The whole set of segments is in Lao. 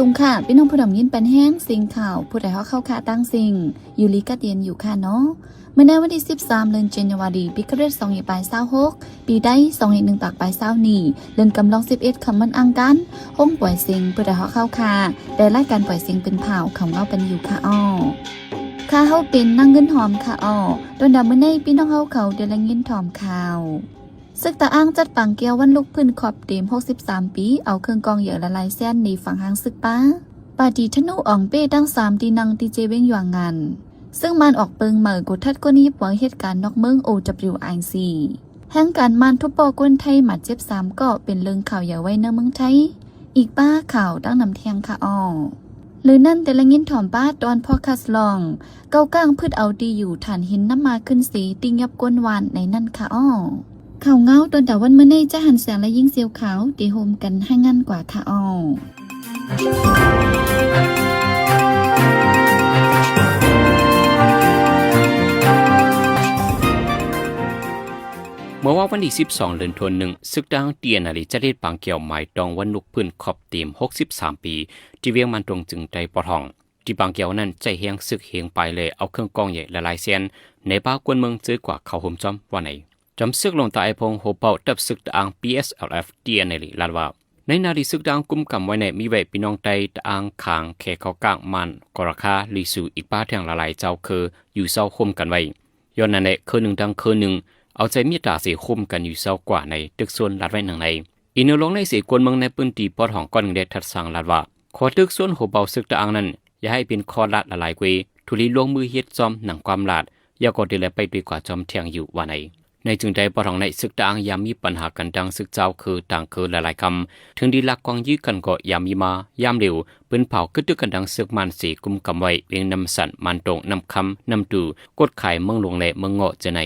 ສົງຂະ ພີ່ນ້ອງຜູ້ດຳຍິນປັນແຮງ ເສັງຂ່າວ ຜູ້ໃດຮອກເຂົ້າຄາຕັ້ງເສັງ ຢູ່ລີກັດເຢັນຢູ່ຄ່າເນາະ. ມື້ໃນວັນທີສິບສາມ ເດືອນຈັນຍາວາຣີ ປີຄະຣິສສອງພັນຫ້າຮ້ອຍຊາວຫົກ ປີໄດສອງພັນໜຶ່ງຮ້ອຍຊາວນີ້ ເດືອນກຳລັງສິບເອັດຄ່ຳວັນອັງຄານ ໂຮງປ່ອຍເສັງ ຜູ້ໃດຮອກເຂົ້າຄາ ແຕ່ລາຍການປ່ອຍເສັງເປັນຂ່າວ ເຂົ້າເງົາປັນຢູ່ຄ່າເນາະ. ຂ້າເຮົາເປັນນາງເງິນຫອມຄ່າເນາະ. ຕອນດາມື້ໃນ ພີ່ນ້ອງເຮົາເຂົາໄດ້ລະຍິນຖອມຂ່າວ ເສິກຕາອ່າງຈັດປາງແກ້ວວັນລຸກຟື້ນຄອບເຕັມຫົກສິບສາມປີ ເອົາເຄື່ອງກອງໃຫຍ່ຫຼາຍໆແສນໜີຝັງຫາງເສິກປ່າ. ປາຕີທະນູອອງເປ້ຕັ້ງສາມທີ່ນັ່ງທີ່ເຈວຽງຢວາງງານ. ເຊິ່ງມານອອກເປິງໃໝ່ກົດທັດຄົນຍິບໄວເຮັດການນອກເມືອງ ໂອ ດັບເບິນຢູ ໄອ ຊີ. ແຮງການມານທຸບປໍ້ຄົນໄທບາດເຈັບສາມເກາະ ເປັນເລື່ອງຂ່າວໃຫຍ່ໄວ້ໃນເມືອງໄທ. ອີກປ້າຂ່າວຕັ້ງນຳແທງຄ່າເນາະ. ຫຼືນັ້ນແຕ່ລະຍິນຖອມປ້າຕອນພອດຄາສລອງ ເກົາກ້າງພຶດເອົາທີ່ຢູ່ຖ່ານຫີນນຳມາຂຶ້ນເສ ຕິຫຍັບກົ້ນຫວານໃນນັ້ນຄ່າເນາະ. ຂ່າວເງົາຕອນຕາວັນມື້ນີ້ ຈະຫັນແສງ ແລະ ຍິງເຊວຂາວ ທີ່ໂຮມກັນໃຫ້ງານກວ່າຄ່າເນາະ. ເມື່ອວານວັນທີສິບສອງ ເດືອນທວນໜຶ່ງ ເສິກຕາອ່າງ ທີເອັນເອັນເອ ຈັດເຮັດປາງແກ້ວໝາຍຕອງວັນລຸກຟື້ນຄອບເຕັມຫົກສິບສາມປີ ທີ່ວຽງມັນຕົງ ເຈີງໃຕ້ ປອດຫ້ອງ. ທີ່ປາງແກ້ວນັ້ນໃຊ້ແຮງເສິກເຮງປາຍ ແລະ ເອົາເຄື່ອງກອງໃຫຍ່ຫຼາຍໆແສນ ໃນປ້າກົນເມືອງເຈີກວ່າເຂົ້າໂຮມຈອມວ່າໃນ. ຈອມເສິກຫຼວງຕາໄອພົງ ໂຮເປົາ ທັບເສິກຕາອ່າງ ພີເອັສແອລເອັຟ ທີເອັນເອັນເອ ລາດວ່າ ໃນນາທີ່ເສິກຕາອ່າງກຸມກຳໄວ້ໃນ ມີໄວ້ພີ່ນ້ອງໄຕ້ ຕາອ່າງ ຂາງ ແຂກເກົາກ້າງ ມານ ກໍລະຄາ ລີຊູ ອີກປ້າແທງຫຼາຍໆເຈົ້າເຄີຢູ່ເຊົາໂຮມກັນໄວ້. ຍ້ອນນັ້ນແຫຼະ ເຄີໜຶ່ງທັງເຄີໜຶ່ງ ເອົາໃຈເມດຕາເສໂຮມກັນຢູ່ເຊົາກວ່າໃນ ຕຶກຊວນລາດໄວ້ໜັງໃນ. ອີກແນວລອງໃນເສ ຄົນເມືອງໃນພື້ນທີ່ປອດຫ້ອງກ້ອນແດດທັດສັງລາດວ່າ ຂໍຕຶກຊວນໂຮເປົາເສິກຕາອ່າງນັ້ນ ຢ່າໃຫ້ເປັນຂໍ້ລາດຫຼາຍໆເກວ ທຸລີລວງມືເຮັດຊອມໜັງຄວາມລາດ ຢ່າກໍເດລະໄປດ້ວຍກວ່າຈອມແທງຢູ່ວ່າໃນ. ໃນເຈີງໃຕ້ປອດຫ້ອງໃນເສິກຕາອ່າງ ຍາມມີປັນຫາກັນທາງເສິກເຈົ້າເຄີຕ່າງເຄີຫຼາຍໆຄຳ ເຖິງດີລາກກອງຢື້ກັນກໍຍາມມີມາ ຍາມເຫຼວ ປືນເຜົາກະຕຶກກັນທາງເສິກມານເສ ກຸມກຳໄວ້ ວຽງນ້ຳສັນ ມານຕົງ ນ້ຳຄຳ ນ້ຳຕູ ກົດຂາຍ ເມືອງຫຼວງ ແລະ ເມືອງເງາະເຈີໃນ.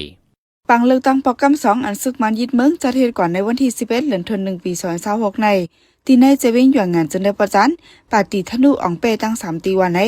ປາງເລືອກຕັ້ງປອກກຳສອງ ອັນເສິກມານຍຶດເມືອງຈັດເຮັດກວ່າໃນວັນທີສິບເອັດ ເດືອນທວນໜຶ່ງ ປີສອງພັນຊາວຫົກໃນ ທີ່ໃນເຈວຽງຢວາງງານເຊິ່ງໄດ້ປະຈານ ປາຕີທະນູອອງເປ້ຕັ້ງສາມທີ່ວ່າໃນ.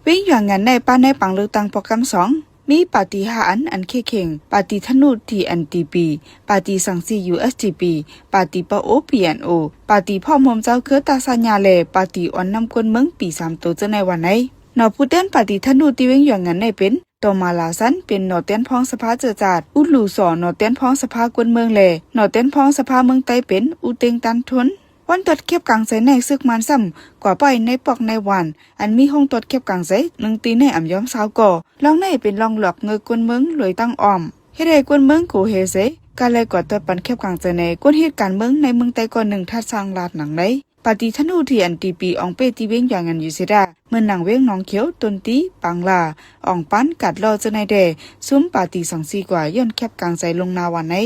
ວຽງຢວາງງານໃນ ປາໃນປາງເລືອກຕັ້ງປອກກຳສອງ ມີປາຕີຫ້າອັນອັນເຂັ້ມແຂງ ປາຕີທະນູ ທີເອັນທີພີ ປາຕີສັງສີ ຢູເອັສທີພີ ປາຕີປະໂອ ພີເອັນໂອ ປາຕີພ້ອມໂຮມເຈົ້າເຄືອຕາຊາຍາ ແລະ ປາຕີອ່ອນນຳກົນເມືອງ ປີສາມໂຕເຈີໃນວ່າໃນ. ໜໍຜູ້ແທນປາຕີທະນູທີ່ວຽງຢວາງງານໃນເປັນ ຕໍມາລາຊັນ ເປັນໜໍແຕນພອງສະພາເຈີຈາດ ອຸລູສໍ ໜໍແຕນພອງສະພາກົນເມືອງ ແລະ ໜໍແຕນພອງສະພາເມືອງໃຕ້ເປັນ ອູເຕັງ ຕັນທົນ. ວັນຕອດແຄບກາງໃຈໃນ ເສິກມານຊ້ຳກວ່າປ້າຍໃນປອກໃນຫວ່ານ ອັນມີໂຮງຕອດແຄບກາງໃຈໜຶ່ງຕີໃນອຳຍອມຊາວກໍ. ລອງໃນເປັນລອງຫຼອກເງິກກົນເມືອງລວຍຕັ້ງອ້ອມ ເຮັດໃຫ້ກົນເມືອງໂກເຮເສ ກາໄລກວາດຕອດປັນແຄບກາງໃຈໃນ ກົນເຮັດການເມືອງໃນເມືອງໃຕ້ກ່ອນໜຶ່ງ ທັດສັງລາດໜັງໃນ. ປາຕີທະນູ ທີເອັນທີພີ ອອງເປ້ທີ່ວຽງຢວາງງານຢູ່ເສດາ ເໝືອນໜັງວຽງໜອງຂຽວ ຕົ້ນຕີ ປາງລາ ອອງປານ ກາດລໍເຈີໃນແດ່ ຊຸມປາຕີສັງສີກວ່າ ຍ້ອນແຄບກາງໃຈລົງໜ້າວ່າໃນ.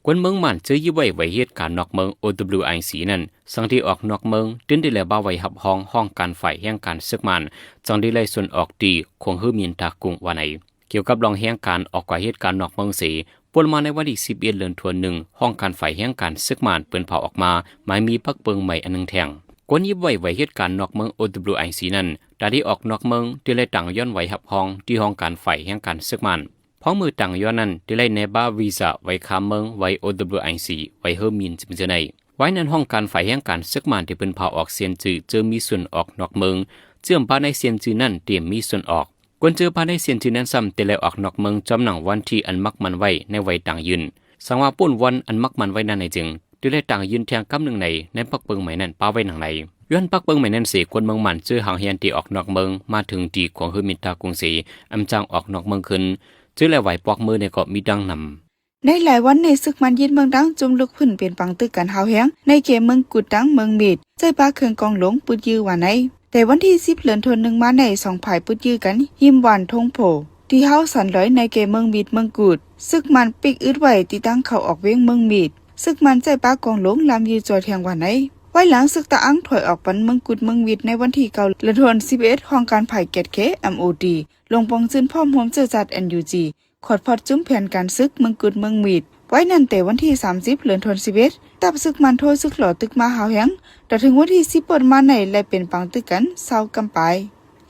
ຄົນເມືອງໝານເຈີຢູ່ໄວ້ໄວເຮັດການນອກເມືອງ ໂອ ດັບເບິນຢູ ໄອ ຊີ ນັ້ນ ສັງທີ່ອອກນອກເມືອງ ຕື່ນໄດ້ແລະບ້າໄວຮັບຮອງຫ້ອງການຝ່າຍແຮງການເສິກມານ ຈັ່ງໄດ້ໄລ່ສ່ວນອອກຕີ ຂວງເຮີໝິນ ຕາກຸງ ວ່າໃນ. ກ່ຽວກັບລອງແຮງການອອກກວ່າເຮັດການນອກເມືອງເສ ປ່ວນມາໃນວັນທີສິບເອັດ ເດືອນທວນໜຶ່ງ ຫ້ອງການຝ່າຍແຮງການເສິກມານ ເປີ້ນພາອອກມາ ໝາຍມີປັກເບິ່ງໃໝ່ອັນໜຶ່ງແທງ. ຄົນຍິບໄວ້ໄວເຮັດການນອກເມືອງ ໂອ ດັບເບິນຢູ ໄອ ຊີ ນັ້ນ ຕາໄດ້ອອກນອກເມືອງ ທີ່ໄດ້ຕັ້ງຍ້ອນໄວ້ຮັບຮອງ ທີ່ຫ້ອງການຝ່າຍແຮງການເສິກມານ. ພ້ອມມືຕັ້ງຍ້ອນນັ້ນ ທີ່ໄດ້ແນບບ້າວີຊາໄວ້ຂ້າມເມືອງ ໄວ້ ໂອ ດັບເບິນຢູ ໄອ ຊີ ໄວ້ເຮີໝິນ ເຈີໃນ. ໄວ້ນັ້ນ ຫ້ອງການຝ່າຍແຮງການເສິກມານ ທີ່ເພິ່ນພາອອກເຊັນຈື່ ເຈີມີສ່ວນອອກນອກເມືອງ ເຈີມບ້າໃນເຊັນຈື່ນັ້ນ ຕຽມມີສ່ວນອອກ. ຄົນເຈີພາໃນເຊັນຈື່ນັ້ນຊ້ຳ ແຕ່ແລກອອກນອກເມືອງ ຈອມໜັງວັນທີອັນມັກໝັ້ນໄວ້ໃນໄວຕາງຍື່ນ. ສັງວ່າປົ້ນວັນອັນມັກໝັ້ນໄວ້ນັ້ນໃນຈຶ່ງ ແຕ່ແລກຕາງຍື່ນແທງກຳໜຶ່ງໃນ ໃນປັກເບິ່ງໃໝ່ນັ້ນປະໄວ້ໜັງໃນ. ຍ້ອນປັກເບິ່ງໃໝ່ນັ້ນເສ ຄົນເມືອງໝານເຈີຫາງຮຽນທີ່ອອກນອກເມືອງ ມາເຖິງທີ່ຂວງເຮີໝິນ ຕາກຸງເສ ອຳຈ້າງອອກນອກເມືອງຄືນ ເຈີແລະໄວປອກເມີໃນກໍມີດັ່ງນຳ. ໃນຫຼາຍວັນນີ້ ເສິກມານຍຶດເມືອງຕ່າງຈຸ່ມລຸກຂຶ້ນເປັນປາງຕຶກກັນຮ້າວແຮງ ໃນເຂດເມືອງກຸດ ຕາງເມືອງມີດ ໃຊ້ປາເຄື່ອງກອງຫຼວງປຶດຢື້ວ່າໃນ. ແຕ່ວັນທີສິບ ເດືອນທວນໜຶ່ງມາໃນ ສອງຝ່າຍປຶດຢື້ກັນ ຮິມບ້ານທົ່ງໂພ ທີ່ເຮົາສັນລອຍ ໃນເຂດເມືອງມີດ ເມືອງກຸດ. ເສິກມານປິກອຶດໄວ້ທີ່ທາງເຂົ້າອອກວຽງເມືອງມີດ. ເສິກມານໃຊ້ປາກອງຫຼວງລາມຢູ່ຈົວແທງວ່າໃນ. ພາຍຫຼັງເສິກຕາອ່າງຖອຍອອກປັນເມືອງກຸດ ເມືອງມີດ ໃນວັນທີເກົ້າ ເດືອນທວນສິບເອັດ ຫ້ອງການຝ່າຍແກດແຂ ເອັມໂອທີ ລົງປອງຈື່ນພ້ອມຮ່ວມເຈີຈາດ ເອັນຢູຈີ ຂອດພອດຈຸມແຜນການເສິກເມືອງກຸດເມືອງມີດ ໄວ້ນັ້ນແຕ່ວັນທີສາມສິບ ເດືອນທວນສິບເອັດ ທັບເສິກມານໂທເສິກຫຼໍ່ຕຶກມາຮ້າວແຮງ ຕະເຖິງວັນທີສິບ ປົດມາໃນ ແລະ ເປັນປາງຕຶກກັນຊາວກຳປາຍ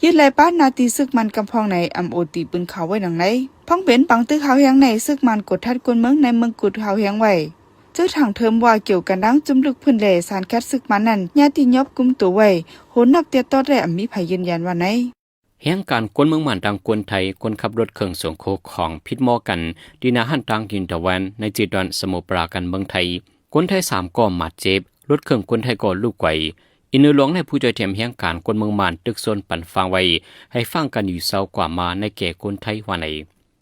ຍຶດໄລ່ປານໜ້າທີ່ເສິກມານກຳພອງໃນ ເອັມໂອທີ ປືນຂ່າວໄວ້ດັ່ງໃນ. ພອງເປັນປາງຕຶກຮ້າວແຮງໃນ ເສິກມານກົດທັດຄົນເມືອງໃນເມືອງກຸດຮ້າວແຮງໄວ້. ໂດຍທາງເທີມວ່າ ກ່ຽວກັນດັ່ງຈຸ້ມລຸກພື້ນ ແລະ ສານຄັດສຶກມານນັ້ນ ຍາດຕິຍອບກຸມໂຕໄວ້ ໂຫນນັບແຕ່ຕອດ ແລະ ອຳມີໃຜຢືນຢັນວ່າໃນ. ແຮງການຄົນເມືອງມ່ານ ທັງຄົນໄທ, ຄົນຂັບລົດເຄື່ອງສົ່ງເຂົ້າຂອງ ຜິດມໍກັນ ທີ່ໜ້າຮ້ານຕາງກິນຕາແວນ ໃນເຈດອນສະໝຸດປາການ ເມືອງໄທ. ຄົນໄທສາມກໍບາດເຈັບ, ລົດເຄື່ອງຄົນໄທກໍລຸກໄຫວ. ອີກໜຶ່ງລອງໃນຜູ້ຊ່ວຍແຖມແຮງການຄົນເມືອງມ່ານ ຕຶກຊົນປັນຟັງໄວ້ ໃຫ້ຟັງກັນຢູ່ເຊົາກວ່າມາໃນແກ່ຄົນໄທວ່າໃນ.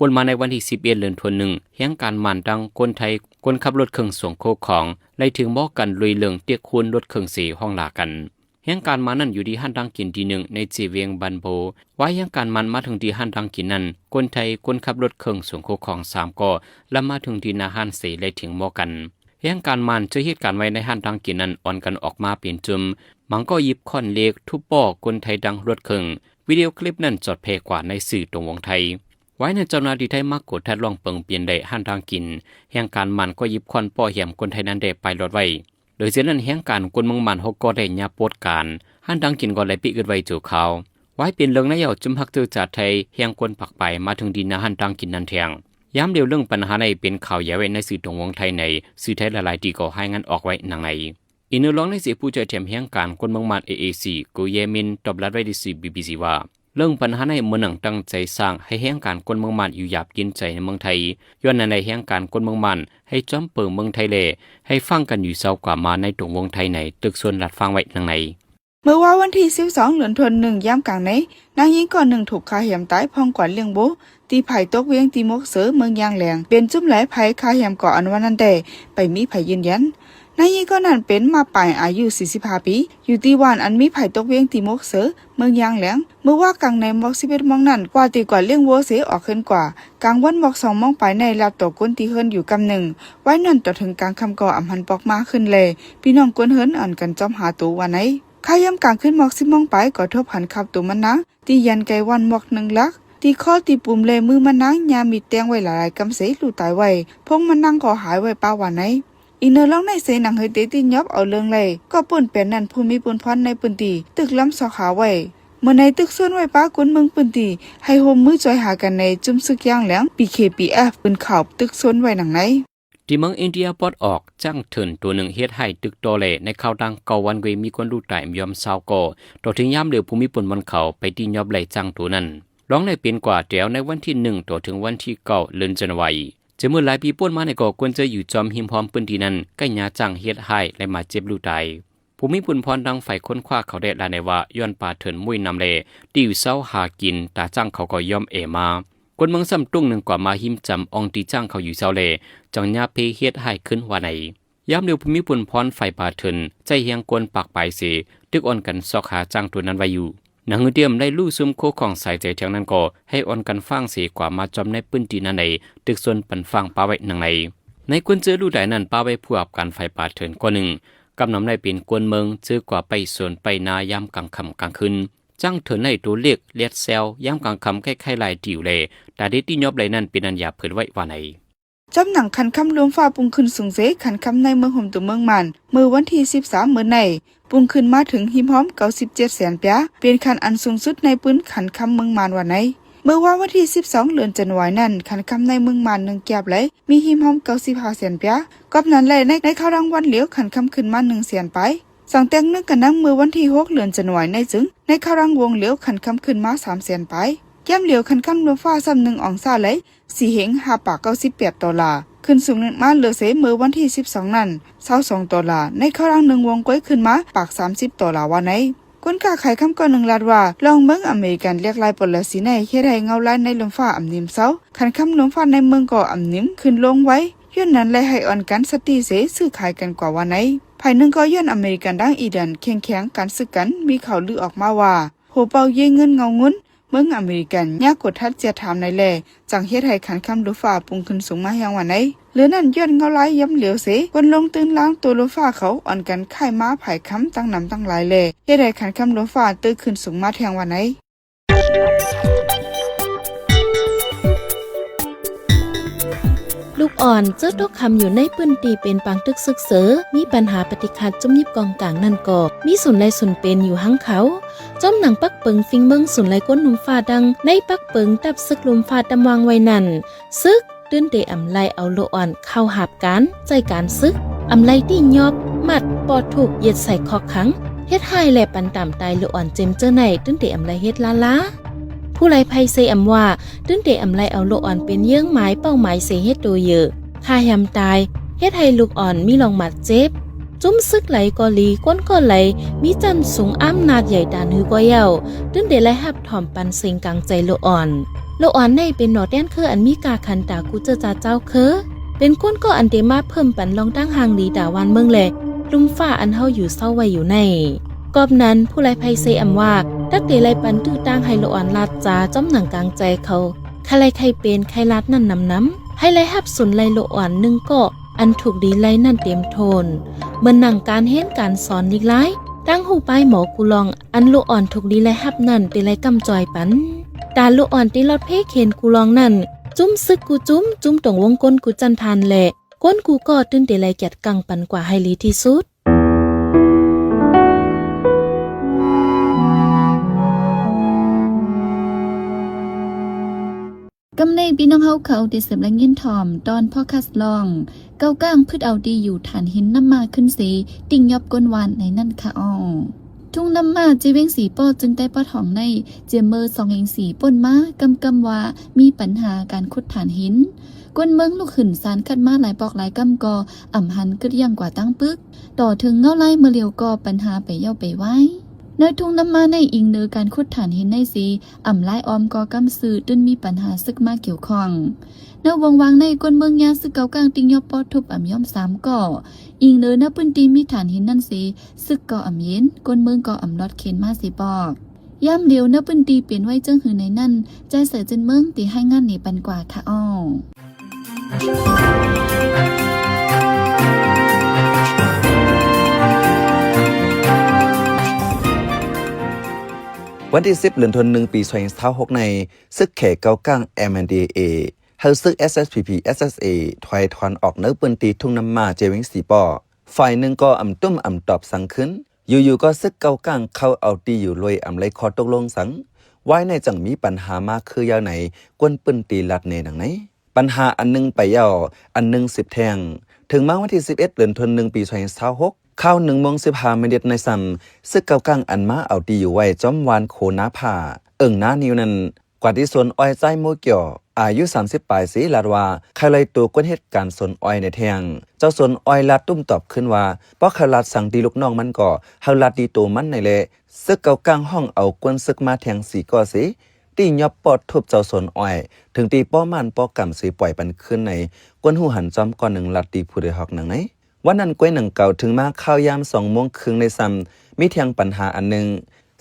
ປົນມາໃນວັນທີສິບເອັດ ເດືອນທວນໜຶ່ງ ແຮງການມ່ານທັງຄົນໄທ, ຄົນຂັບລົດເຄື່ອງສົ່ງເຂົ້າຂອງ ໄດ້ຖືມໍກັນລຸຍເລື່ອງຕຽກຄູນລົດເຄື່ອງເສ ຮ້ອງລາກັນ. ແຮງການມ່ານນັ້ນຢູ່ທີ່ຮ້ານຕາງກິນທີ່ໜຶ່ງ ໃນເຈວຽງບ້ານໂພ. ວ່າແຮງການມ່ານມາເຖິງທີ່ຮ້ານຕາງກິນນັ້ນ, ຄົນໄທ, ຄົນຂັບລົດເຄື່ອງສົ່ງເຂົ້າຂອງສາມກໍລະມາເຖິງທີ່ໜ້າຮ້ານເສ ແລະ ຖຽງມໍກັນ. ແຮງການມ່ານເຈີເຫດການໄວ້ໃນຮ້ານຕາງກິນນັ້ນ ອ່ອນກັນອອກມາເປັນຈຸ້ມ, ບາງກໍຫຍິບຄ້ອນເຫຼັກທຸບປໍ້ຄົນໄທດັ່ງລົດເຄື່ອງ. ວິດີໂອຄລິບນັ້ນຈອດແຜ່ກວ່າໃນສື່ຕົງວົງໄທ. ວາຍນັ້ນເຈົ້າໜ້າທີ່ໄທມາກວດຄັດລອງເບິ່ງເປັນໄດ້ຮ້ານຕາງກິນ, ແຮງການມ່ານກໍຫຍິບຄ້ອນປໍ້ແຮມຄົນໄທນັ້ນໄດ້ໄປລອດໄວ້. ໂດຍເສຍນັ້ນແຮງການຄົນເມືອງມ່ານເຮົາກໍໄດ້ຍາໂປດການ, ຮ້ານຕາງກິນກໍໄດ້ປິດອຶດໄວ້ຊົ່ວຄາວ. ວາຍເປັນເລື່ອງໃນເຫຍົາຈຸ້ມຮັກເຈີຈາດໄທ ແຮງຄົນປາກປາຍມາເຖິງທີ່ໜ້າຮ້ານຕາງກິນນັ້ນແທງ. ຍາມດຽວເລື່ອງບັນຫາໃນເປັນຂ່າວໃຫຍ່ໄວ້ໃນສື່ຕົງວົງໄທໃນ, ສື່ໄທຫຼາຍໆທີ່ກໍລາຍງານອອກໄວ້ດັ່ງໃນ. ອີກໜຶ່ງລອງໃນເສຜູ້ຊ່ວຍແຖມແຮງການຄົນເມືອງມ່ານ ເອເອຊີ ກູເຢມິນ ຕອບລັດໄວ້ທີ່ສື່ ບີບີຊີ ວ່າ ເລື່ອງບັນຫາໃນເມືອງນັ້ນຕັ້ງໃຈສ້າງໃຫ້ແຮງການຄົນເມືອງມ່ານຢູ່ຢາບກິນໃຈໃນເມືອງໄທ. ຍ້ອນນັ້ນໃນແຮງການຄົນເມືອງມ່ານໃຫ້ຈອມເປີເມືອງໄທ ແລະ ໃຫ້ຟັງກັນຢູ່ເຊົາກວ່າມາໃນຕົງວົງໄທໃນ, ຕຶກຊົນລັດຟັງໄວ້ດັ່ງໃນ. ເມື່ອວານວັນທີສິບສອງ ເດືອນທວນໜຶ່ງ ຍາມກາງໃນ, ນາງຍິງກ່ອນໜຶ່ງຖືກຂ້າແຮມຕາຍພ້ອມກວານລ້ຽງໂບ ທີ່ຝາຍຕົກວຽງຕີໝົກເສີ ເມືອງຢາງແຫຼງ ເປັນຈຸ້ມຫຼາຍໄພຂ້າແຮມກໍອັນວ່ານັ້ນແດ່ ໄປມີໃຜຢືນຢັນ. ນາງຍິງກ່ອນນັ້ນເປັນມ້າປາຍອາຍຸສີ່ສິບຫ້າປີ ຢູ່ທີ່ບ້ານອັນມີຜາຍຕົກວຽງຕີໝົກເສີ ເມືອງຢາງແຫຼງ. ເມື່ອວານກາງໃນໝອກສິບເອັດໂມງນັ້ນ ກວ່າຕີກວານລ້ຽງໂວເສອອກເຮືອນກວ່າ, ກາງວັນໝອກສອງໂມງປາຍໃນລັດຕໍ່ກົ້ນທີ່ເຮືອນຢູ່ກຳໜຶ່ງ. ໄວນັ້ນຕໍ່ເຖິງກາງຄ່ຳກໍອຳຫັນປອກມາຂຶ້ນແລ ພີ່ນ້ອງກົ້ນເຮືອນອັນກັນຈອມຫາໂຕວ່າໃນ. ຄ່າຍາມກາງຄືນໝອກສິບໂມງປາຍກໍທົບຫັນຄາບໂຕມັນນາງ ທີ່ຢັນໄກວັນໝອກໜຶ່ງຫຼັກ, ທີ່ຄໍ, ທີ່ປຸ່ມ ແລະ ມືມັນນາງຍາມີດແຕ່ງໄວ້ຫຼາຍໆກຳເສ ລູດຕາຍໄວ້, ພົງມັນນາງກໍຫາຍໄວ້ປະວ່າໃນ. ອີກເນີລອງໃນເສໜັງເຮີເຕຕິຍອບເອົາເລື່ອງໄລ ກໍປົນແປນນັ້ນ ຜູ້ມີບຸນພອນໃນພື້ນທີ່ຕຶກລຳຊອກຫາໄວ້. ເມື່ອໃນຕຶກຊົນໄວ້ປະຄົນເມືອງພື້ນທີ່ ໃຫ້ຮ່ວມມືຊ່ວຍຫາກັນໃນຈຸ້ມຊຶກຢາງແຫຼງ ບີເຄບີເອັຟ ປືນຂາວຕຶກຊົນໄວ້ດັ່ງໃນ. ທີ່ເມືອງອິນເດຍປອດອອກ, ຊ້າງເຖື່ອນໂຕໜຶ່ງເຮັດຮ້າຍຕຶກຕໍ່ແລ ໃນຄາວດາງເກົ້າວັນເວ ມີຄົນລູກຕາຍມາຍອມຊາວກໍ, ຕໍ່ເຖິງຍາມເຫຼືອຜູ້ມີບຸນມອນເຂົາໄປຕິຍອບໄລ່ຊ້າງໂຕນັ້ນ. ລອງໄດ້ເປັນກວ່າແຖວໃນວັນທີໜຶ່ງ ຕໍ່ເຖິງວັນທີເກົ້າ ເດືອນຈັນວາຣີ. ຈາກເມື່ອຫຼາຍປີປົນມານີ້ກໍ ຄົນຈະຢູ່ຈອມຮິມຮ່ອມພື້ນທີ່ນັ້ນ ໃກ້ຍາຊ້າງເຮັດຮ້າຍ ແລະ ບາດເຈັບລູກຕາຍ. ຜູ້ມີບຸນພອນທາງຝ່າຍຄົ້ນຄວ້າເຂົາໄດ້ລາຍໃນວ່າ ຍ້ອນປ່າເຖື່ອນມຸ້ຍນ້ຳແລ ທີ່ຢູ່ເຊົາຫາກິນ, ຕາຊ້າງເຂົາກໍຍອມແອມາ. ຄົນເມືອງຊ້ຳຕຸ້ງໜຶ່ງກວ່າມາຮິມຈຳອ່ອງທີ່ຊ້າງເຂົາຢູ່ເຊົາແລ ຈັ່ງຍາເພເຮັດຮ້າຍຂຶ້ນວ່າໃນ. ຍາມດຽວຜູ້ມີບຸນພອນຝ່າຍປ່າເຖື່ອນໃຊ້ແຮງຄົນປາກປາຍເສ ຕຶກອ່ອນກັນຊອກຫາຊ້າງໂຕນັ້ນໄວ້ຢູ່. ນາງເຮືອຕຽມໄດ້ຮູ້ຊຸມໂຄຂອງສາຍໃຈແຖວນັ້ນກໍ ໃຫ້ອ່ອນກັນຟາງເສກວ່າມາຈອມໃນພື້ນທີ່ນັ້ນໃດ ຕຶກຊົນປັນຟາງປະໄວ້ໜັງໃນ. ໃນຄົນເຈີລູກຕາຍນັ້ນປະໄວ້ຜູ້ຮັບການຝ່າຍປ່າເຖື່ອນກ່ອນໜຶ່ງ, ກັບນຳໄດ້ເປັນຄົນເມືອງເຈີກວ່າໄປສວນໄປນາຍາມກາງຄ່ຳກາງຄືນ. ຊ້າງເຖື່ອນໃນໂຕເລັກແລດແຊວ ຍາມກາງຄ່ຳຄ້າຍໆຫຼາຍຕິວແລ ຕາເດດຕິຍອບໄລນັ້ນເປັນອັນຢາເຜີຍໄວ້ວ່າໃນ. ຈອມໜັງຄັນຄຳລົມຟ້າປຸງຂຶ້ນສູງເສ ຄັນຄຳໃນເມືອງໂຮມໂຕເມືອງມ່ານ ເມື່ອວັນທີສິບສາມ ມື້ໃນ ປຸງຂຶ້ນມາເຖິງຮິມຮອມເກົ້າສິບເຈັດແສນປຽ ເປັນຄັນອັນສູງສຸດໃນປຶ້ນຄັນຄຳເມືອງມ່ານວ່າໃນ. ເມື່ອວານວັນທີສິບສອງ ເດືອນຈັນວາຣີນັ້ນ ຄັນຄຳໃນເມືອງມ່ານໜຶ່ງກຽບໄລ ມີຮິມຮອມເກົ້າສິບຫ້າແສນປຽ. ກອບນັ້ນແລ ໃນ ໃນຄາວດາງວັນຫຼຽວ ຄັນຄຳຂຶ້ນມາໜຶ່ງແສນປາຍ. ຈັ່ງແຕ່ງໜຶ່ງກັນນຳເມື່ອວັນທີຫົກ ເດືອນຈັນວາຣີໃນຈຶ່ງ ໃນຄາວດາງວົງຫຼຽວ ຄັນຄຳຂຶ້ນມາສາມແສນປາຍ. ຍາມຫຼຽວຄັນຄຳລົມຟ້າຊ້ຳໜຶ່ງອອງສາໄລ ສີ່ເຮັງຫ້າປາກເກົ້າສິບແປດໂຕລາ, ຂຶ້ນສູງມາເລີເສເມື່ອວັນທີສິບສອງນັ້ນ ຊາວສອງໂຕລາ, ໃນຄາວດາງໜຶ່ງວົງກ້ອຍຂຶ້ນມາປາກສາມສິບໂຕລາວ່າໃນ. ຄົນຄ້າຂາຍຄຳກ່ອນໜຶ່ງລາດວ່າ ລອງເມືອງອາເມລິກັນລຽກລາຍປົນລາສີໃນເຮັດໃຫ້ເງົາລາຍໃນລົມຟ້າອຳນິມເຊົາ, ຄັນຄຳລົມຟ້າໃນເມືອງກໍອຳນິມຂຶ້ນລົງໄວ, ຍ້ອນນັ້ນແລໃຫ້ອ່ອນກັນສະຕິເສຊື້ຂາຍກັນກວ່າວ່າໃນ. ຝ່າຍໜຶ່ງກໍຍ້ອນອາເມລິກັນດັ່ງອີຣານເຄັ່ງແຂງການສຶກກັນ ມີຂ່າວລືອອກມາວ່າ ໂຮເປົ່າເຢເງິນເງົາງຸນ ເມືອງອາເມລິກັນຍາກກົດທັດຈຽດຖາມໃນແລ ຈັ່ງເຮັດໃຫ້ຄັນຄຳລົມຟ້າປຸງຂຶ້ນສູງມາແຮງວ່າໃນ. ເຫຼືອນັ້ນຍ້ອນເງົາລາຍຍາມຫຼຽວເສ ຄົນລົງຕື່ນລາງໂຕລົມຟ້າເຂົາອ່ອນກັນຄ້າຍມາຜາຍຄຳຕັ້ງນຳຕັ້ງຫຼາຍແລ ເຮັດໃຫ້ຄັນຄຳລົມຟ້າເຕີຂຶ້ນສູງມາແທງວ່າໃນ. ລູກອ່ອນເຈີຕົກຄຳຢູ່ໃນພື້ນທີ່ເປັນປາງຕຶກຊຶກເສີ ມີບັນຫາປະຕິຄັດຈຸ້ມຍິບກອງກາງນັ້ນກໍ ມີສູນໄລສູນເປັນຢູ່ຮັ່ງເຂົາ. ຈອມໜັງປັກເປິງຝີເມືອງສູນໄລກົນລົມຟ້າດັ່ງໃນປັກເປິງຕັບຊຶກລົມຟ້າຕຳວາງໄວ້ນັ້ນ ຊຶກຕື່ນເຕອຳໄລເອົາລູກອ່ອນເຂົ້າຮັບການໃຊ້ການຊຶກ. ອຳໄລຕີຫຍອບ, ມັດ, ປ້ອນທຸກ, ເຢັດໃສ່ຄອກຂັງ, ເຮັດຮ້າຍ ແລະ ປັນຕາມຕາຍລູກອ່ອນເຈັມເຈີໃນ ຕຶງເຕອຳໄລເຮັດລ້າໆ. ຜູ້ໄລໄພເຊອຳວ່າ ຕຶງເຕອຳໄລເອົາລູກອ່ອນເປັນເຍື່ອງໝາຍເປົ້າໝາຍເສຍເຮັດໂຕເຢີ, ຂ້າແຮມຕາຍ, ເຮັດໃຫ້ລູກອ່ອນມີລອງບາດເຈັບ. ຈຸ້ມຊຶກໃດກໍດີ, ກົນກໍໄລ, ມີຊັ້ນສູງອຳນາດໃຫຍ່ຕານຫືກໍເຍົາ, ຕຶງເຕໄລຮັບ ຖອມປັນເສັງກາງໃຈລູກອ່ອນ. ລູກອ່ອນໃນເປັນໜໍແຕນເຄືອອັນມີກາຂັນຕາກູເຈີຈາເຈົ້າເຄີ, ເປັນກົ້ນກໍອັນເຕມາເພີ່ມປັນລອງຕັ້ງຮ່າງດີຕາບ້ານເມືອງ ແລະ ລຸ່ມຟ້າອັນເຮົາຢູ່ເຊົາໄວ້ຢູ່ໃນ. ກອບນັ້ນ ຜູ້ໄລໄພເຊອຳວ່າ ຕັກເຕໄລປັນຕື້ຕ່າງໃຫ້ລູກອ່ອນລາດຈາ ຈ້ອມໜັງກາງໃຈເຂົາ, ໃຜໄລໃຜເປັນ ໃຜລາດນັ້ນນຳນຳ, ໃຫ້ໄລຮັບສົນໄລລູກອ່ອນໜຶ່ງກໍ ອັນທຸກດີໄລນັ້ນເຕັມໂທນ. ເໝືອນໜັງການຮຽນການສອນຫຼີກລາຍ, ຕັ້ງຮູ້ປ້າຍໝໍກູລອງ ອັນລູກອ່ອນທຸກດີໄລຮັບນັ້ນ ເຕໄລກຳຈອຍປັນ. ຕາລູກອ່ອນທີ່ລອດເພກເຫັນກູລອງນັ້ນ, ຈຸ້ມຊຶກກູຈຸ້ມ, ຈຸ້ມຕົງວົງກົ້ນກູຈັນທານ ແລະ ກົ້ນກູກໍຕື່ນເຕໄລແກດກັງປັນກວ່າໃຫ້ລີທີ່ສຸດ. ກຳໃນພີ່ນ້ອງເຮົາເຂົາໄດ້ເສີບແລະຍິນຖອມຕອນພອດຄາສລອງ ເກົາກ້າງພຶດເອົາທີ່ຢູ່ຖານຫີນນ້ຳມ້າຂຶ້ນເສ ຕິງຍອບກົ້ນວານໃນນັ້ນຄະອອງ. ທຸງນ້ຳມ້າເຈວຽງສີປໍ້ ເຈີງໃຕ້ປະທ້ອງໃນ ເຈມເມີສອງເຮງສີ່ ປົນມາ ກຳກຳວ່າມີປັນຫາການຂຸດຖ່ານຫີນ. ຄົນເມືອງລຸກຂຶ້ນສານຂັດມາຫຼາຍປອກຫຼາຍກຳກໍອຳຫັນກຶດຢ່າງກວ່າຕັ້ງປຶກ. ຕໍ່ເຖິງເງົາລາຍເມື່ອຫຼຽວກໍປັນຫາໄປເຍົາໄປວາຍ. ໃນທຸງນ້ຳມ້າໃນອີງເໜີການຂຸດຖ່ານຫີນໃນເສ ອຳລາຍອອມກໍກຳຊື່ ຕື່ນມີປັນຫາຊຶກມາກ່ຽວຂ້ອງ. ໃນວົງວາງໃນ ຄົນເມືອງຍາຊຶກເກົາກ້າງຕິງຍອບປ້ອນທຸບອຳຍອມສາມກໍ ອີງເໜີໃນພື້ນທີ່ມີຖ່ານຫີນນັ້ນເສ ຊຶກກໍອຳເຢັນ, ຄົນເມືອງກໍອຳລອດເຂັນມາເສປອກ. ຍາມດຽວໃນພື້ນທີ່ເປັນໄວ້ເຈີງຫືໃນນັ້ນ ຈາຍເສີເຈີນເມືອງ ຕິຮາຍງານໃນປັນກວ່າຄະອອງ. ວັນທີສິບ ເດືອນທວນໜຶ່ງ ປີສອງພັນຊາວຫົກໃນ ຊຶກແຂເກົາກ້າງ ເອັມເອັນດີເອ ເອົາຊຶກ ເອສເອສພີພີ ເອສເອສເອ ຖອຍຖອນອອກໃນພື້ນທີ່ທຸງນ້ຳມ້າ ເຈວຽງສີປໍ້. ຝ່າຍໜຶ່ງກໍອຳຕຸ້ມອຳຕອບສັງຂຶ້ນ, ຢູ່ໆກໍຊຶກເກົາກ້າງເຂົ້າເອົາທີ່ຢູ່ໂດຍອຳໄລຂໍ້ຕົກລົງສັງ, ວາຍໃນຈັ່ງມີປັນຫາມາຄືຢາວໃນ ຄົນພື້ນທີ່ລາດແນໜັງໃນ. ປັນຫາອັນໜຶ່ງໄປແລ້ວ ອັນໜຶ່ງສືບແທງ. ເຖິງມາວັນທີສິບເອັດ ເດືອນທວນໜຶ່ງ ປີສອງພັນຊາວຫົກ ຄາວໜຶ່ງໂມງສິບຫ້າມິນິດໃນຊ້ຳ ຊຶກເກົາກ້າງອັນມາເອົາທີ່ຢູ່ໄວ້ຈອມວານໂຄນາຜາ ເອີ່ງນານິວນັ້ນ ກວ່າທີ່ສວນອ້ອຍຊາຍໂມກ່ຽວ ອາຍຸສາມສິບປາຍເສ ລາດວ່າ ໃຜລອຍໂຕຄົນເຮັດການສວນອ້ອຍໃນແທງ. ເຈົ້າສວນອ້ອຍລາດຕຸ້ມຕອບຄືນວ່າ ບໍ່ໃຜລາດສັງທີ່ລູກນ້ອງມັນກໍ ໃຫ້ລາດທີ່ໂຕມັນໃນແລະ. ຊຶກເກົາກ້າງຮ້ອງເອົາຄົນຊຶກມາແທງສີ່ກໍເສ ຕິງຍອບປ້ອນທຸບເຈົ້າສວນອ້ອຍ ເຖິງທີ່ປໍ້ມ່ານປໍ້ກຳເສປ່ອຍປັນຄືນໃນ ຄົນຮູ້ຫັນຈອມກ້ອນໜຶ່ງລາດທີ່ຜູ້ໃດຮອກໜັງໃນ. ວັນນັ້ນກ້ວຍໜັງເກົ່າ ເຖິງມາຄາວຍາມສອງໂມງເຄິ່ງໃນຊ້ຳ ມີແທງປັນຫາອັນໜຶ່ງ.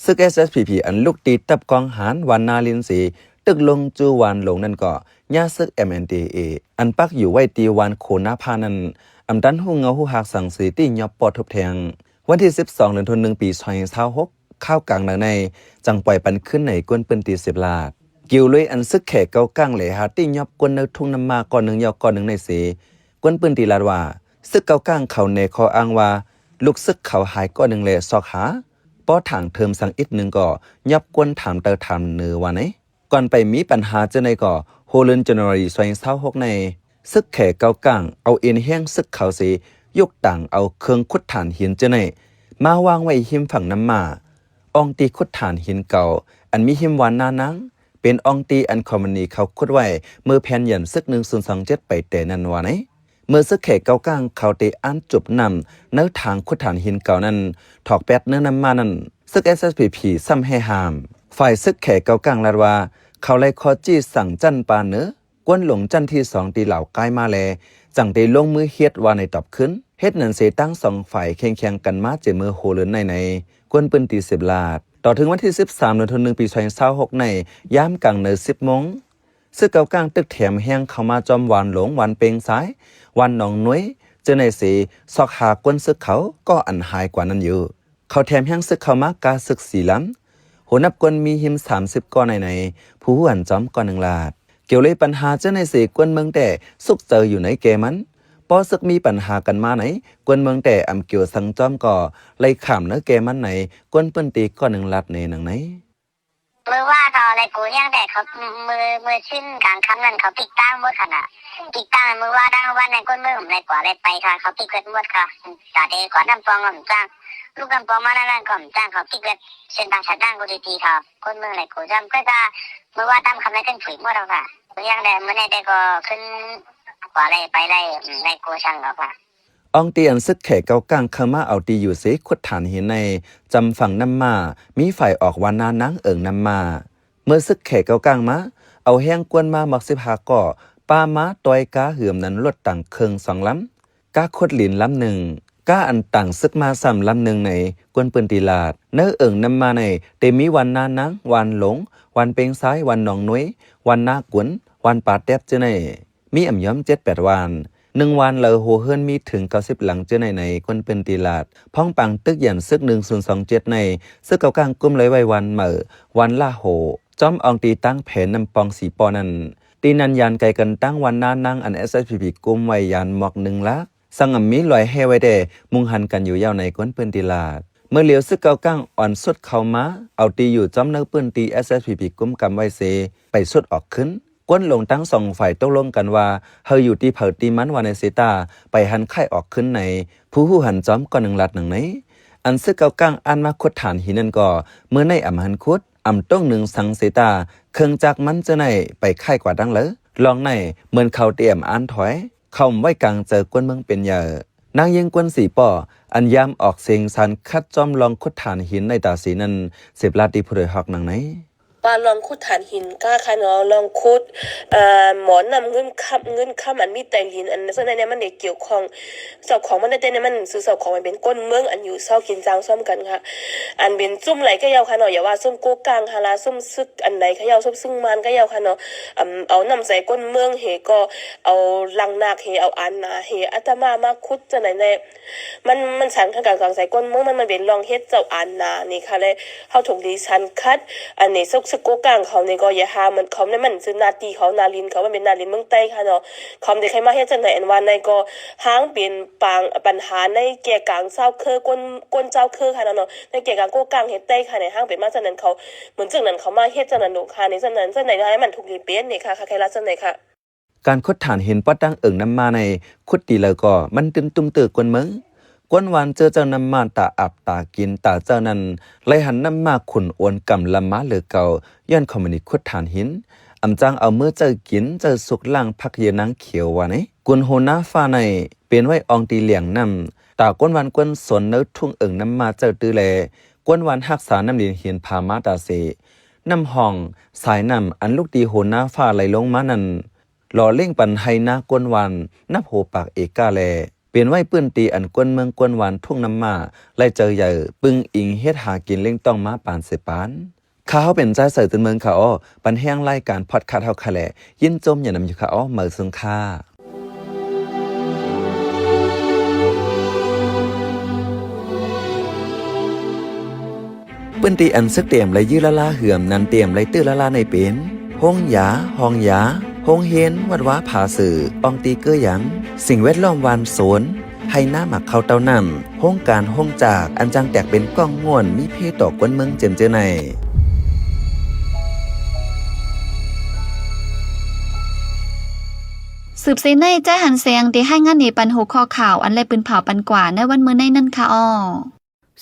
ຊຶກ ເອສເອສພີພີ ອັນລຸກຕີຕັບກອງຫານວານນາລິນເສ ຕຶກລົງຈູວານຫຼົງນັ້ນກໍ ຍາຊຶກ ເອັມເອັນດີເອ ອັນປັກຢູ່ໄວ້ທີ່ວານໂຄນາຜານັ້ນ ອຳຕັນຮູ້ເຫງົາຮູ້ຮາກສັງເສ ຕິງຍອບປ້ອນທຸບແທງ. ວັນທີສິບສອງ ເດືອນທວນໜຶ່ງ ປີສອງພັນຊາວຫົກ ຄາວກາງໜ້າໃນ ຈັ່ງປ່ອຍປັນຄືນໃນຄົນພື້ນທີ່ສືບລາດ. ກ່ຽວລວຍອັນຊຶກແຂເກົາກ້າງແລຫາຕິງຍອບກົ້ນໃນທຸງນ້ຳມ້າກ້ອນໜຶ່ງເຍົາກ້ອນໜຶ່ງໃນເສ ຄົນພື້ນທີ່ລາດວ່າ ຊຶກເກົາກ້າງເຂົາແນຂໍ້ອ້າງວ່າ ລູກຊຶກເຂົາຫາຍກ້ອນໜຶ່ງແລຊອກຫາ, ພໍຖາງເທີມສັງອິດໜຶ່ງກໍຍອບກົ້ນຖາມເຕີຖາມເໜີວ່າໃນ. ກ່ອນໄປມີປັນຫາເຈີໃນກໍ ຫົວເດືອນຈັນວາຣີ ສອງພັນຊາວຫົກໃນ ຊຶກແຂເກົາກ້າງເອົາເອັນແຮງຊຶກເຂົາເສ ຍົກຕາງເອົາເຄື່ອງຂຸດຖ່ານຫີນເຈີໃນ ມາວາງໄວ້ຮິມຝັ່ງນ້ຳມ້າ. ອ່ອງທີ່ຂຸດຖ່ານຫີນເກົ່າ ອັນມີຮິມວານນານາງ ເປັນອ່ອງທີ່ອັນຄອມພານີເຂົາຂຸດໄວ້ ເມື່ອແຜນຢັນຊຶກໜຶ່ງສູນສອງເຈັດໄປແຕ່ນັ້ນວ່າໃນ. ເມື່ອຊຶກແຂເກົາກ້າງເຂົາໄດ້ອ່ານຈູບນ້ຳໃນທາງຂຸດຖ່ານຫີນເກົ່ານັ້ນ ຖອກແປດເນີນນ້ຳມ້ານັ້ນ ຊຶກ ເອສເອສພີພີ ຊ້ຳແຮ່ຫ້າມ. ຝ່າຍຊຶກແຂເກົາກ້າງລາດວ່າ ເຂົາໄລ່ຂໍຈີ້ສັງຈັນປາເໜີ ກວນຫຼົງຈັນທີສອງ ທີ່ລາວກາຍມາແລ ຈັ່ງໄດ້ລົງມືເຮັດວ່າໃນຕອບຄືນ. ເຮັດນັ້ນເສ ທັງສອງຝ່າຍເຄັ່ງແຂ່ງກັນມາເຈາະເມີໂຮເລີນໃນໃນ ຄົນພື້ນທີ່ສືບລາດ. ຕໍ່ເຖິງວັນທີສິບສາມ ເດືອນທວນໜຶ່ງ ປີສອງພັນຊາວຫົກໃນ ຍາມກາງເນີສິບໂມງ ຊຶກເກົາກ້າງຕຶກແຖມແຮງເຂົ້າມາຈອມວານຫຼົງ, ວານເປັງຊາຍ, ວານໜອງໜວຍ ເຈີໃນເສ ຊອກຫາກວນຊຶກເຂົາກໍອັນຫາຍກວ່ານັ້ນຢູ່. ເຂົາແຖມແຮງຊຶກເຂົ້າມາກາຊຶກສີ່ລຳ, ຫົວໜັບກວນມີຮິມສາມສິບກໍໃນໃນ ຜູ້ຮູ້ອັນຈອມກໍໜຶ່ງລາດ. ກ່ຽວເລີຍປັນຫາເຈີໃນເສ ກວນເມືອງແຕ້ສຸກເຈີຢູ່ໃນແກ່ມັນ. ພໍຊຶກມີປັນຫາກັນມາໃນ ກວນເມືອງແຕ້ອຳກ່ຽວສັງຈອມກໍໄລ່ຂ້າມໃນແກ່ມັນໃນ ຄົນພື້ນທີ່ກໍໜຶ່ງລາດແນໜັງໃນ. ມື້ວານເຂົາໄລ່ກູແຮງແທ້ ເຂົາ ມື້ ມື້ຄືນກາງຄ່ຳນັ້ນ ເຂົາປິດທາງໝົດຫັ້ນນະ ປິດທາງ. ມື້ວານທັງວັນໃນຄົນເມືອງໄດ້ກວາດໄດ້ໄປ ເຂົາປິດໝົດ ເຂົາ ຕາເດກວາດນ້ຳປ່ອງກໍບໍ່ຈ້າງ ລູກນ້ຳປ່ອງມານັ້ນກໍບໍ່ຈ້າງ ເຂົາປິດເສັ້ນທາງສາຍກາງ ກູດີຕີເຂົາ ຄົນເມືອງໄລ່ກູຈຳ ກໍວ່າມື້ວານທັງຄ່ຳໃນຂຶ້ນຜຸຍໝົດເອົາ ຫາ ແຮງແດ່. ມື້ນີ້ໄດ້ກໍຂຶ້ນກວາດໄດ້ໄປໄດ້ ໄລ່ກູຊ່າງດອກ ຫາ. ອອງຕີອັນຊຶກແຂກເກົ້າກ້າງເຂົ້າມາເອົາຕີຢູ່ເສຂຸດຖານຫີນໃນຈຳຝັ່ງນ້ຳມ້າ ມີຝາຍອອກວັນນານາງເອີ່ງນ້ຳມ້າ. ເມື່ອຊຶກແຂກເກົ້າກ້າງມາ ເອົາແຮງກວນມາໝົດສິບຫ້າກໍ ປາມາຕ່ອຍກາເຮືອມນັ້ນລົດຕັງເຄື່ອງສອງລຳ ກາຂຸດດິນລຳໜຶ່ງ ກາອັນຕ່າງຊຶກມາຊ້ຳລຳໜຶ່ງໃນ ກວນປືນຕີລາດ. ໃນເອີ່ງນ້ຳມ້າໃນ ເຕັມມີວັນນານາງ, ວັນຫຼົງ, ວັນເປັງຊາຍ, ວັນໜອງໜຸຍ, ວັນນາກຸນ, ວັນປາແຕັບ ເຈົ້າໃນ ມີອຳຍອມເຈັດແປດວັນ ໜຶ່ງວັນລະຫົວເຮືອນມີເຖິງເກົ້າສິບຫຼັງ ເຈົ້າໃນໃນ ກວນປືນຕີລາດ. ພ້ອງປາງຕຶກຢ້ານຊຶກໜຶ່ງສູນສອງເຈັດໃນ ຊຶກເກົ້າກ້າງກຸມໄລ່ໄວ້ວັນເໝີ ວັນລະໂຫ ຈອມອອງຕີຕາງແຜນນ້ຳປ່ອງສີປໍນັ້ນ ຕີນັ້ນຢ້ານໄກກັນຕັ້ງວັນນານາງອັນ ເອສເອສພີພີ ກຸມໄວ້ຢ້ານໝອກໜຶ່ງຫຼັກ ສັງອຳມີລອຍແຮ່ໄວ້ແດ່ ມຸງຫັນກັນຢູ່ຍາວໃນ ກວນປືນຕີລາດ. ເມື່ອຫຼຽວຊຶກເກົ້າກ້າງອ່ອນສຸດເຂົ້າມາ ເອົາຕີຢູ່ຈອມໃນພື້ນທີ່ ເອສເອສພີພີ ກຸມກຳໄວ້ເສ ໄປສຸດອອກຂຶ້ນ. ກວນຫຼົງທັງສອງຝ່າຍຕົກລົງກັນວ່າ ໃຫ້ຢູ່ທີ່ໃຜທີ່ມັນວ່າໃນເສຕາ ໄປຫັນຄ້າຍອອກຂຶ້ນໃນ ຜູ້ຮູ້ຫັນຈອມກ່ອນໜຶ່ງລັດໜຶ່ງໃນ. ອັນຊຶກເກົ້າກ້າງອັນມາຂຸດຖານຫີນນັ້ນກໍ ເມື່ອໃນອຳຫັນຂຸດ ອຳຕົງໜຶ່ງສັງເສຕາ ເຄື່ອງຈັກມັນເຈົ້າໃນໄປຄ້າຍກວ່າດັ່ງເລີ. ລອງໃນເໝືອນເຂົາຕຽມອ່ານຖອຍ ເຂົາໄວ້ກາງເຈີກວນເມືອງເປັນໃຫຍ່. ນາງຍິງກວນສີປໍ ອັນຍາມອອກສຽງສັນຂັດຈອມລອງຂຸດຖານຫີນໃນຕາສີນັ້ນ ເສບລາດທີ່ຜູ້ໂດຍຮອກນາງໃນ. ວ່າລອງຂຸດຖານຫີນກາຄ່ະເນາະ ລອງຂຸດ ເອີ ໝໍນ້ຳເງິນຄຳ ເງິນຄຳອັນມີໃຕ້ດິນ ອັນເຊິ່ງໃນນີ້ມັນໄດ້ກ່ຽວຂ້ອງ ເຈົ້າຂອງມັນແຕ່ໃນມັນຊື່ເຈົ້າຂອງມັນເປັນຄົນເມືອງອັນຢູ່ເຊົາກິນຈ້າງຊ່ອມກັນຄ່ະ. ອັນເປັນຊຸມໃດກໍເອົາຄ່ະເນາະ ຢ່າວ່າຊຸມໂກກາງຫັ້ນລະ ຊຸມຊຶກອັນໃດກໍເອົາ ຊຸມຊຶກມານກໍເອົາຄ່ະເນາະ ອຳ ເອົານ້ຳໃສ່ຄົນເມືອງເຫ ກໍເອົາຫຼັງນາກເຫ ເອົາອານນາເຫ ອາດຕະມາມາຂຸດຈັ່ງໃດແດ່ ມັນ ມັນສັນຂັດກັນກັງໃສ່ຄົນເມືອງ ມັນ ມັນເປັນລອງເຮັດເຈົ້າອານນານີ້ຄ່ະ ແລະ ເຮົາຖືກດີສັນຂັດ ອັນນີ້ຊຶກ ຊຶກໂກກາງເຂົານີ້ກໍຢ່າຫາ ມັນ ເຂົານີ້ມັນຄືໜ້າທີ່ເຂົາ ໜ້າດິນເຂົາ ມັນເປັນໜ້າດິນເມືອງໃຕ້ຄ່ະເນາະ ເຂົາບໍ່ໄດ້ໃຄ່ມາເຮັດຈັ່ງໃດ ອັນວ່າໃນກໍຫາງເປັນ ປາງ ບັນຫາໃນແກ່ກາງຊາວເຄີ ກົນ ກົນຊາວເຄີຄ່ະເນາະ ໃນແກ່ກາງໂກກາງເຮັດໄດ້ຄ່ະ ໃນຫາງເປັນມາຈັ່ງນັ້ນ ເຂົາ ເໝືອນຈັ່ງນັ້ນ ເຂົາມາເຮັດຈັ່ງນັ້ນໂດກຄ່ະ ໃນສ່ຳນັ້ນ ສ່ຳໃດໃຫ້ມັນທຸກນີ້ເປັນນີ້ຄ່ະ ຄ່ະ ໄຄລາດສ່ຳໃດຄ່ະ. ການຂຸດຖານຫີນປະຕັງເອີ່ງນ້ຳມ້າໃນ ຂຸດຕີລາວກໍມັນຕື່ນຕຸ້ມເຕີກວນເມືອງ ກວນວານເຈີເຈົ້ານ້ຳມ້າຕາອັບຕາກິນຕາເຈົ້ານັ້ນ ໄລ່ຫັນນ້ຳມ້າຂຸນໂອນກຳລຳມາເຫຼືອເກົ່າ ຍ້ອນເຂົາບໍ່ໄດ້ຂຸດຖານຫີນ ອຳຈ້າງເອົາມືເຈີກິນ ເຈີສຸກລ້າງຜັກເຢຍນາງຂຽວວ່າໃນ. ກຸນໂຮນາຟ້າໃນ ເປັນໄວ້ອອງຕີລຽງນ້ຳ ຕາກວນວານກວນສົນໃນທຸ່ງເອີ່ງນ້ຳມ້າເຈົ້າຕື້ແລ ກວນວານຮັກສານ້ຳດິນຫີນຜາມາຕາເສ ນ້ຳຮ່ອງ ສາຍນ້ຳອັນລຸກຕີໂຮນາຟ້າໄຫຼລົງມານັ້ນ ຫຼໍ່ເລັ່ງປັນໄຮ່ນາກວນວານນັບໂຫປາກເອກາແລ ເປັນໄວ້ພື້ນທີ່ອັນກວນເມືອງກວນວານທຸ່ງນ້ຳມ້າ ໄລ່ເຈີໃຫຍ່ ປຶງອີງເຮັດຫາກິນລ້ຽງຕ້ອງມາປານເສຍປານ. ຂ້າເຮົາເປັນຈາຍໃສຕື່ນເມືອງຄ່ະອໍ ປັນແຮງລາຍການພອດຄາດເຮົາຄ່ະແຫຼະ ຍິນຊົມຢ່ານຳຢູ່ຄ່ະອໍ ເໝີຊຸງຄ່ະ. ພື້ນທີ່ອັນຊຶກຕຽມໄລ່ຢື້ລະລາເຮືອມນັ້ນ ຕຽມໄລ່ຕື້ລະລາໃນເປັນ ໂຮງຢາ, ຫ້ອງຢາ, ໂຮງຮຽນ, ວັດວາຜາເສືອ, ອອງຕີເກີຍາງ, ສິ່ງແວດລ້ອມບ້ານໂຊນ, ໄຮ່ນາໝາກເຂົ້າເຕົ້ານ້ຳ, ໂຮງການໂຮງຈາກ ອັນຈັ່ງແຕກເປັນກ້ອງງ່ວນ ມີເພຕໍ່ຄົນເມືອງເຈັນເຈີໃນ. ສືບເສຍໃນ ຈາຍຫັນແສງ ໄດ້ຮາຍງານໃຫ້ປັນຫົວຂໍ້ຂ່າວ ອັນໄດ້ປືນເຜົາປັນກວ່າໃນວັນມື້ໃນນັ້ນຄ່ະອໍ.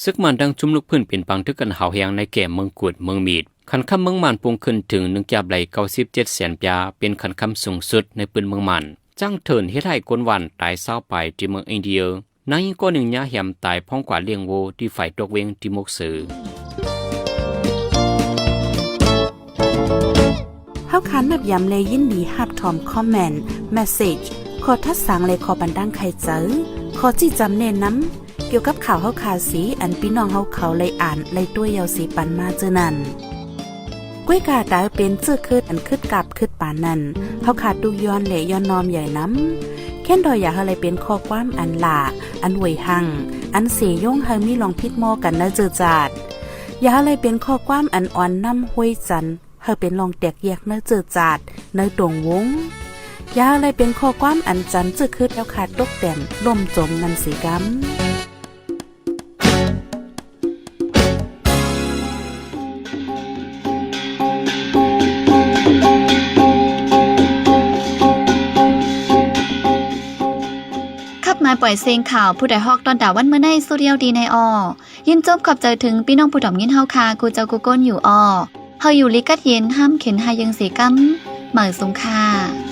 ຊຶກມານທັງຊຸມລຸກພື້ນເປັນປາງຖືກກັນຫ້າວແຮງໃນແຂວງເມືອງກຸດ, ເມືອງມີດ, ຂັນຄຳເມືອງມານພຸ່ງຂຶ້ນເຖິງໜຶ່ງຈາບໄດ້ເກົ້າສິບເຈັດແສນປຽ ເປັນຂັນຄຳສູງສຸດໃນພື້ນເມືອງມານ. ຈ້າງເທີນເຮັດໃຫ້ຄົນຫວານຕາຍຊາວປາຍທີ່ເມືອງອິນເດຍ. ນາງຍິງຄົນໜຶ່ງຍາແຮມຕາຍພ້ອມກວ່າລ້ຽງໂວທີ່ຝາຍຕົກເວັງທີ່ໝົກເສື. ເຮົາຄານນັບຢາມ ແລະ ຍິນດີຮັບຖອມຄອມເມັນ, ເມສເຊຈ, ຂໍ້ທັດສາງ ແລະ ຂໍ້ບັນດາງໄຂໃຈ, ຂໍ້ຊີ້ຈຳແນະນຳ ກ່ຽວກັບຂ່າວເຮົາຄາເສ ອັນພີ່ນ້ອງເຮົາເຂົາໄດ້ອ່ານໄດ້ຕົວະເຍົາເສປັນມາເທື່ອນັ້ນ. ກວຍກາຕາເປັນເຊື້ອຄືນອັນຄຶດກາບຄຶດປານນັ້ນ ເຮົາຄາຕຸກຍ້ອນ ແລະ ຍ້ອນນ້ອມໃຫຍ່ນຳ. ແຄ້ນດອຍຢາກເຮົາໄດ້ເປັນຂໍ້ຄວາມອັນຫຼ້າ, ອັນຫວຍຮັ່ງ, ອັນເສຍົງໃຫ້ມີລອງຜິດມໍກັນໃນເຈີຈາດ. ຢາກເຮົາໄດ້ເປັນຂໍ້ຄວາມອັນອ່ອນນ້ຳຫ້ວຍຈັນ ໃຫ້ເປັນລອງແຕກແຍກໃນເຈີຈາດ, ໃນຕົງວົງ. ຢ່າໃຫ້ເປັນຂໍ້ຄວາມອັນຈັນເຈື່ອຄືແລ້ວຂາດຕົກແຕ່ນລົ້ມຈົມນັ້ນເສຍກຳ. ມາປ່ອຍເສງຂ່າວ ຜູ້ໃດຮອກຕ້ອນຕາວັນມື້ໃນ ສຸດຍອດດີໃນອໍ ຍິນຈົບຂອບໃຈເຖິງພີ່ນ້ອງຜູ້ຖອມຍິນເຮົາຄ່າ ກູເຈົ້າກູກົນຢູ່ອໍ ເຮົາຢູ່ລີກັດເຢັນ ຫ້າມເຂັນຫາຍເຢິງເສກຳ ໝາຍສົງຄ່າ.